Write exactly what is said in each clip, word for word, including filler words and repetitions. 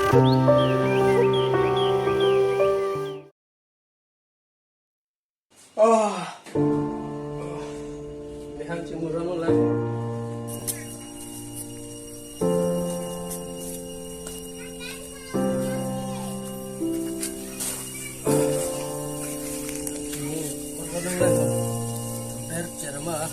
Oh. Mehang chimur ano lang. Chimur ano lang. Ber cerama.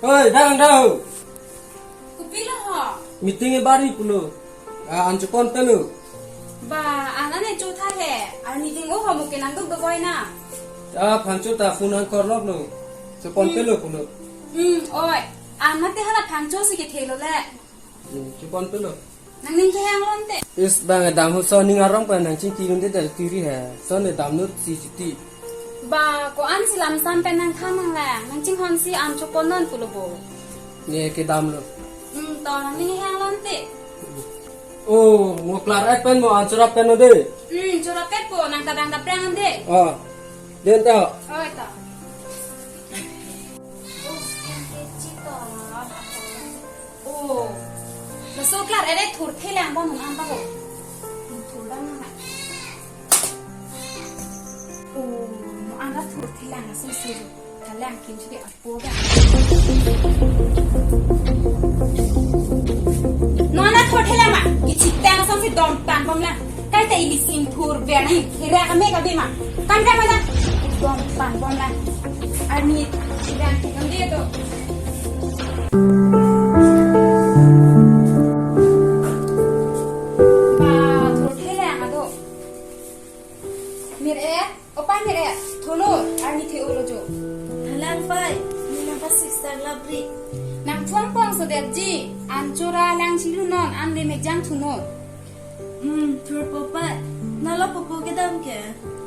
Oi, dang, dang. Kopilo ho? Meeting e bari pulo. Ah, an chepon pelo. Ba, an an e chotha he. Ar meeting o ho mo ke nangduk dokoi na. Ah, phangcho ta phone an korlok lo. Chepon pelo pulo. Hmm, oi. An mate hala phangcho si kethelo le. Hmm, chepon pelo. Nangning kehang lonte. Is bang dam hu son ning arong pa nangchingki lonte dal kiri he. Son ne dam nut si chiti. Ba, ko-an si lamsam pen nangthan nanglang. Nangchinghon si an chepon non pulo bo. Ne kedam lo. Hmm, to nangning kehang lonte. Oh, mo klar et pen mo an chorap pen lo de. Hmm, chorap et po nang tadang taprang de. Oh. Den ta. Oi ta. Oh, laso klar ere thurthe lang bom nang ta ho. Thur dam nang. Oh, no anda thurthe lang laso sir. Kalang kim chiri apo ga. No anda thurthe lang ma. Ichitang laso si dom tan bom lang. Kaita ili sing thur ber nang, hira kami kabi ma. Kam kam ada. Bom pan bom lang. Arni, hira kam dia tu. Ba, thurthe lang ado. Mir e, opa mir e, thunur, arni the ulo jo. Halang pai, ni nang pasik sar labri. Nang phuang phuang so der ji, an chora lang chinglu non, an le mejang thunur. Hmm, thur popa. Nalo popo kedam ke?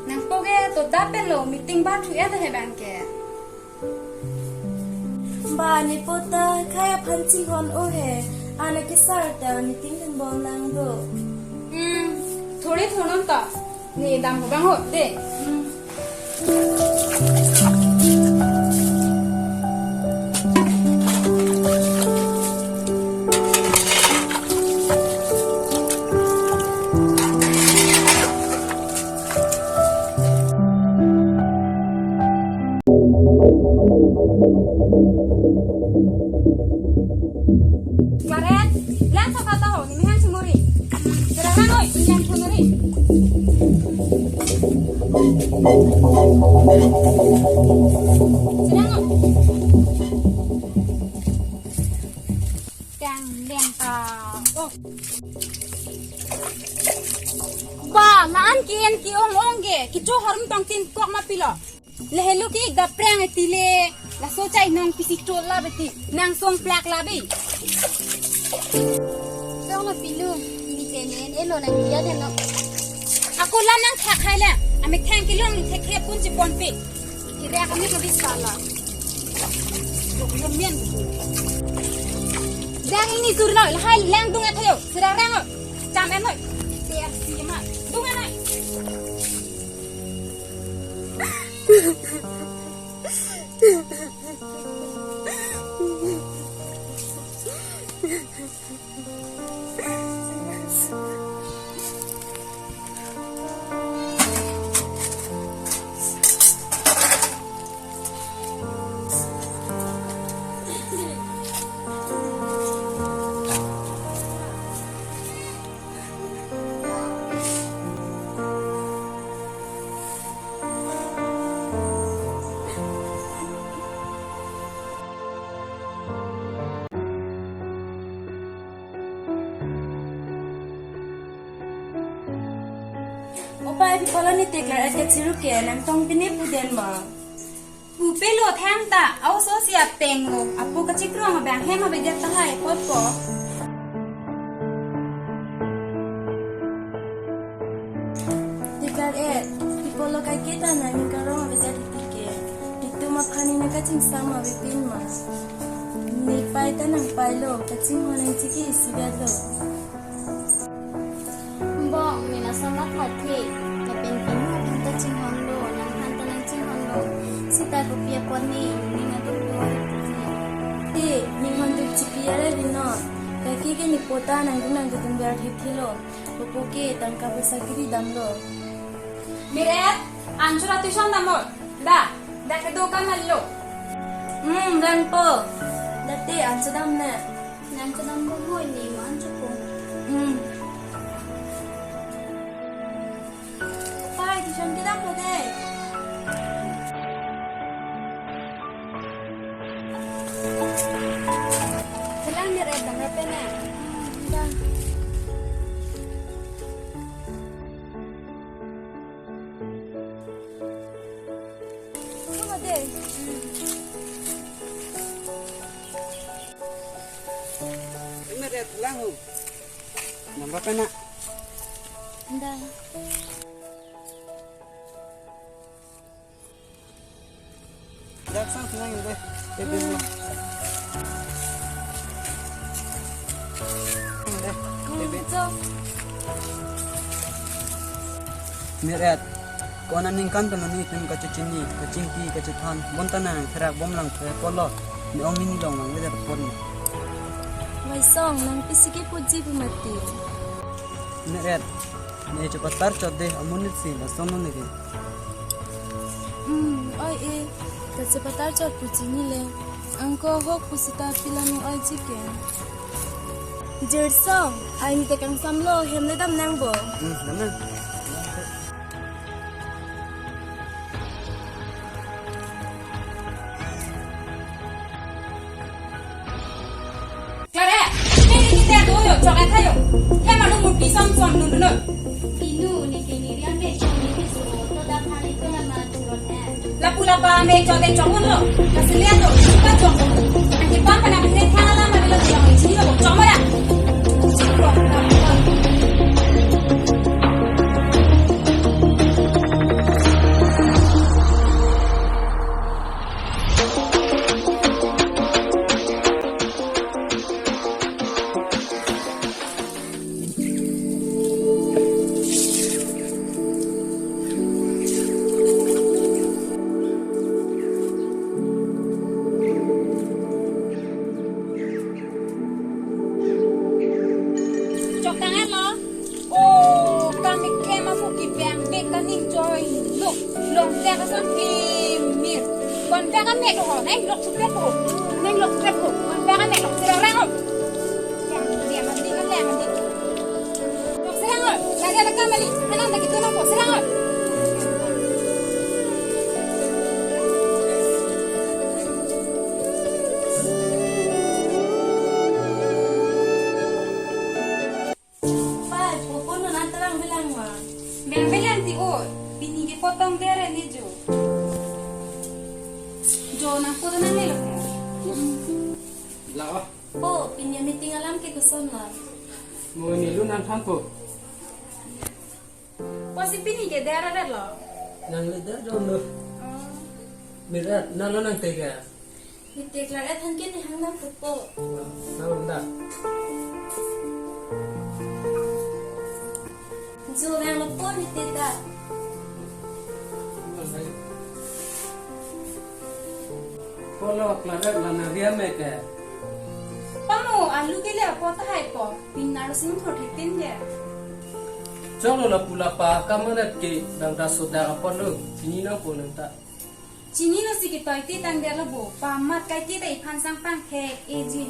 Nangpo ke to dapelo meeting ba thu ya he bang ke. Ba ne pota kaya phan chinghon o he. Ana ke sar ta meeting kan bom lang do. Hmm, thuri thunun ta. Ni dam ho bang ho de. Hmm. Claret, lang sa kata ho, ni mehang chimuri. Serang oi, ni yang chimuri. Serang oi. Kang leng ta. Oh. Ba, naan ki-en ki-ong ong ge, kicho harum tong tin kok ma pilo. Lehelo ki ga prang eti le. Laso chai nong pisi chol la beti. Nang song plak la be. Song lo pilu. Ni tenen elo nang dia den lo. Ako la nang thak hai la. Ame thang kilong ni thek thek pun chipon pe. Kira kami ko bisa la. Dok lo mian. Dang ini sur lo. Lahai lang dung athayo. Serang rang lo. Cham em lo. Te ap si ma. Dung anai. Opa, pi koloni teklar et kachiru ke nangtong pine puden ma. Pu pelo thang ta, aoso si apeng lo, apo kachikrong abang hem abedet tahai potpo. Teklar et, pi polo kaiketa nangning karong abedet tike. Itum aphan ni nangkachingsam abepin ma. Ni pai ta nangpai lo, kachinghon nangchiki isi bet lo. Athe, lapen pinu aphan ta chinghonlo, nangphan ta nangchinghonlo. Seta kopi apot ne, ning aduk do. Te, ning honduk chipi are rinot. Kaike ke ne po ta nangdun nangdun ber thekthelo. Popo ke tangka poisa kiri damlo. Mir-et, anchot ra tuition damlo. Da, da kedo kamallo. Hmm, vangpo. Da te anchot damnang. Nangchot dampo mo ne, mo anchot po. Hmm. Pai, tuition kedamlo dei. Chelang Mir-et, damra pena. Hmm, da. Chelang ho. Damra pena. Da. Dak sang chelang dei. Tebel lo. Dei. Tebel. Mir-et. Ko-an aningkan pen nelitum kachechini, kachingki, kachethan, bonta nangtherak bomlang phe apotlo, ne ong neli longlang le der pon. Waisong, nang pisi kepuji pu mati. Mir-et, ne chepatar chot dei amonit si lason neke. Hmm, oi e, kachepatar chot pu chinile. Anke ahok pu seta pila nu oiji ke. Jirsong, ai ne te kangsamlo, hem le damnang bo. Hmm, damnang. Klare, neli kita do yo, chok athayo. Hem anu murti som som nun nun. Pinu, ne ke neri ame chok ne ke so, to da khani to la ma churon eh. Lapu lapa ame chok de chok un lo. Kasilian lo, suka chok un. Anke bang kana bihre thala ma bilo chok ne chini lo, chok ma ya. Chok tang-et lo. O, kami ke ma pu kibeng bek kaning choi lo. Longte kason pimir. Kon bek kamek ho, neng lok supet ho. Neng lok supet ho. Kon bek kamek lok serang ho. Yang dia mandi kan dia mandi. Lok serang ho. Lagi ada kamali. Anak lagi tu nang serang ho. Pai, popo non anta vangvelang ma? Vangvelang ti o, pini ke potong dere ni jo. Jo nangpo to nanglelo mo. La o. Po, pini meeting alam ke koson ma? Mo nelu nangthanpo. Pusi pini ke dera dera lo. Nangle dera dong lo. Oh. Mir-et, nalo nangtega. Nite Claret aphan ke ne hang nangpo. Nang da. Jo nanglo po nite ta. Polo Claret la nang riam me ke. Pamo alu ke le apo tahai po. Pini naro sing thot hitin ke. Choklo lapu lapa kamanet ke dang ta sodak apotlo. Chini nangpo nang ta. Chinilo si kitoi ti tang dera bo, pamat kaike ta iphan sang pangthek eji.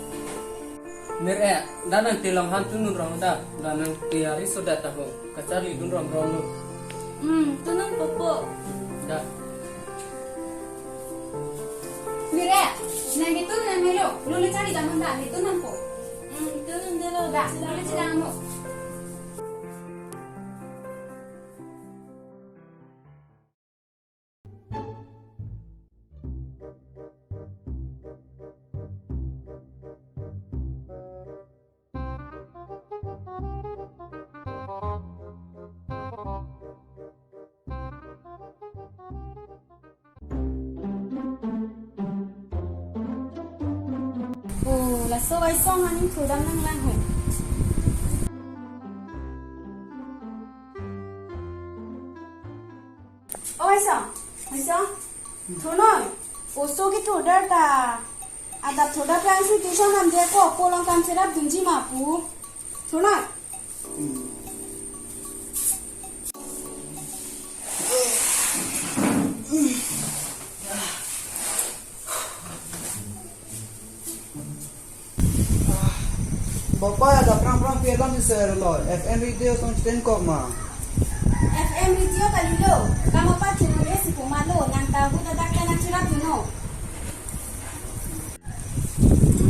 Mir-et, da nangte long han tunun rong da, da nangte ari soda ta ho, kacharli dun rong rong lo. Hmm, tunun popo. Da. Mir-et, nang itu nang melo, lo le charli dam da, itu nangpo. Hmm, tunun dera. Da, lo le chidang mo. Oh, laso Waisong aning thudam nanglang ho. Aisa, aisa. Thunoi. Oso kethurdar ta. Adap thurda plang si tuition damde ko, po along kam cherapdunji ma pu. Thunoi. Bapak ya, dak prang prang pi alam di ser lo. F M radio tong chiten kok ma. F M radio kalilo. Kamo pa chunun esi pumalo, nang tahu dadak ka nang cherapdunnon.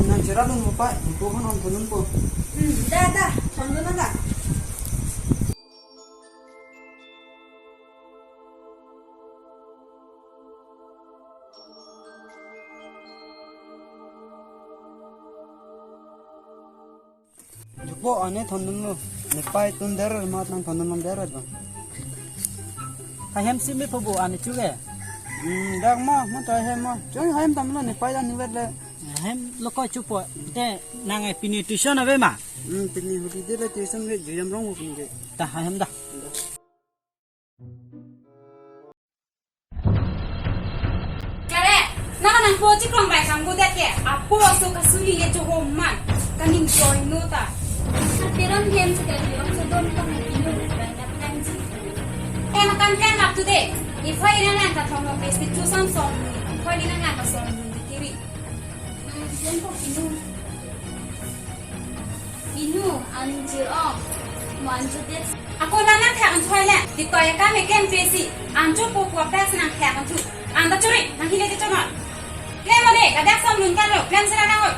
Nang cherapdun mo pa, ipo ko nang thondun po. Hmm, da, da, thondun da. Jupo ane thondunlo. Nepei tun der ma nang thondun long der do. Hahem si me phobo ane chuge. Hmm, dak ma, ma ta hem ma. Choi hem tamlo nepei dan niwet le. Hem lo ko chupo. Te nang e pini tuition ave ma? Hmm, pini hudi de le tuition ve juyam rong pini ke. Ta hahem da. Kare, nang nangpo chikrong bai kanggudet ke, apo aso kasuli le chohom man, kaning joy no ta. Aperan hem se kali ong so don kang inu, bai kap kanji. Kena kan kan up to date. Iphai ina nang kathom lo pesti chu sam som, iphai ina nang kasom ni kiri. Hmm, jen po inu. Inu, anjir ong. Mo anjir det. Ako la nang thak an thoi le. Di toy ka me kem pesi. Anjo po po pes nang thak an thu. Anda churi, nang hile di chonor. Klem ode, kadak sam lun kan lo, klem sila nang oi.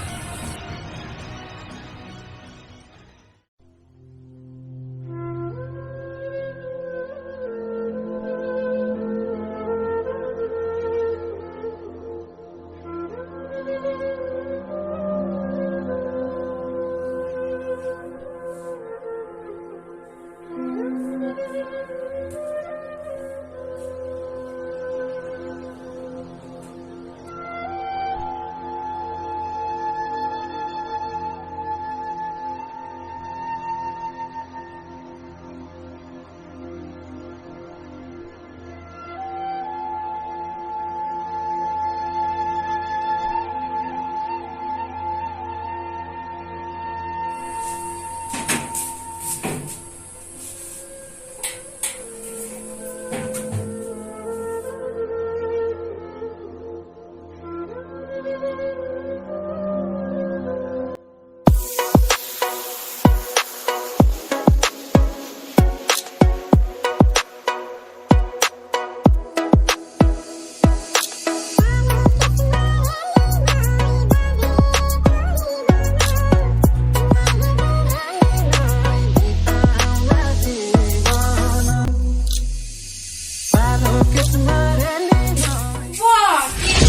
Wah,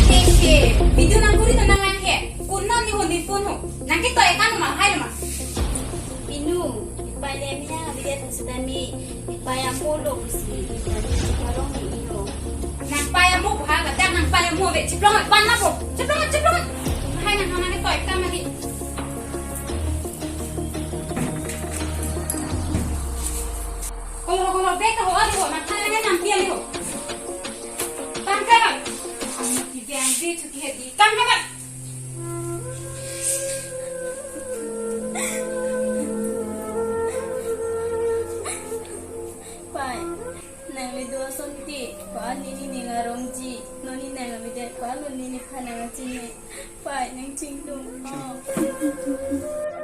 ke, ke, ke. Video nang kuri tenang nang ke. Kunna ni hon di phone ho. Nang ke toy kan ma hai ma. Inu, ipei le mi nang abidet sedami, ipei amo lo kusi, ipei le mi parong ni ino. Nang pei amo ko ha, kadak nang pei amo ve, chiplong pan na po, chiplong, chiplong. Hai nang hana ke toy kan lagi. Kolo kolo bek ho ali ho, nang hana ke nang pian ho. Tangka. Ang ki biang di chuki hedi, tangka. Pei, nang le do asonte, ko-an nini ning arongji, non ni nang abidet, ko-an non nini phan nang achini. Pei, nang chingdun, oh.